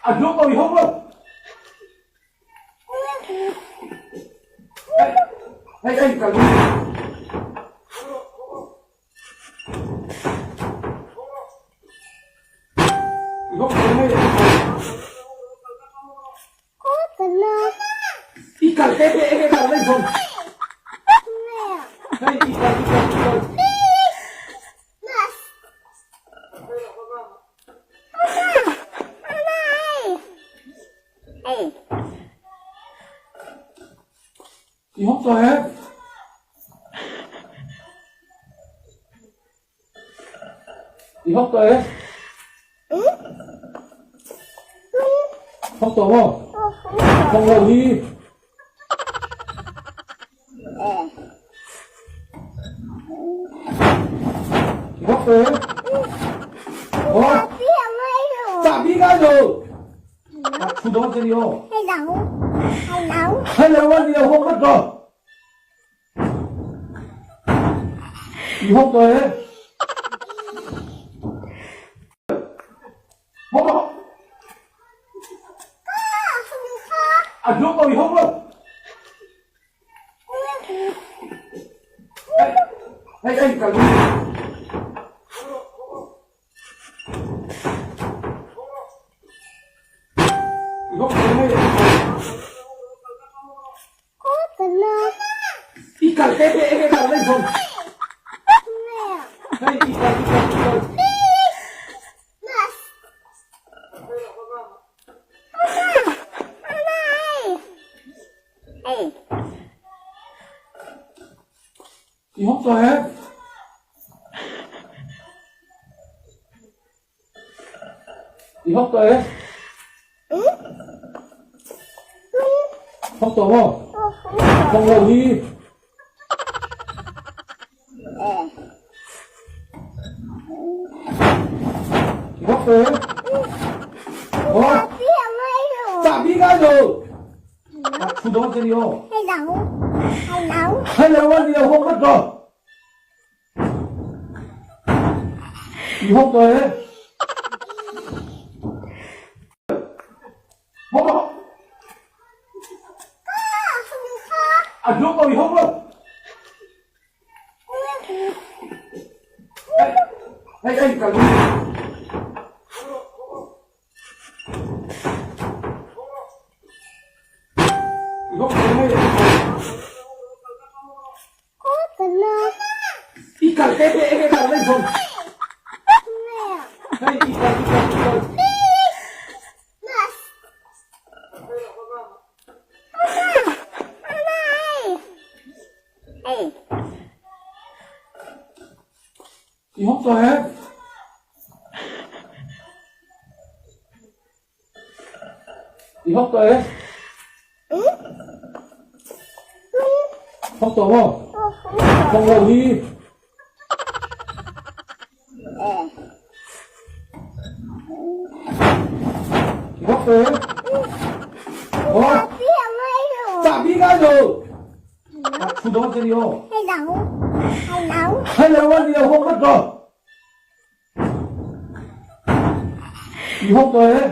A hnung ko i hawng lo. Hei, hei, hei, kal ding. I hawng ko hei. I kal te te enge kal lai zong. Hei, i kal, i kal, i kal. I hawk tawh em? I hawk tawh em? Hawk tawh maw? Hawk lo hi. I hawk tawh em? Hawk. Chahbi ngai lo. Thu dawn che ni aw. Hello a ni lo hawk vat rawh. I hawk tawh em? Hawk rawh. A hnung ko i hawk lo. Hei, hei, hei, kal ding. I hawk tawh em hei? I kal te te enge kal lai zawng. Hei i kal i kal i kal. I hawk tawh em? I hawk tawh em? Hawk tawh maw? Hawk lo hi. I hawk tawh em? Hawk. Chahbi ngai lo. Thu dawn che ni aw. Hello a ni lo hawk vat rawh. I hawk tawh em? Hawk rawh. A hnung ko i hawk lo. Hei, hei, hei, kal ding. I hawk tawh em hei? I kal te te enge kal lai zawng. Hei i kal i kal i kal. I hawk tawh em? I hawk tawh em? Hawk tawh maw? Hawk lo hi. I hawk tawh em? Hawk. Chahbi ngai lo. Thu dawn che ni aw. Hello a ni lo hawk vat rawh. I hawk tawh em?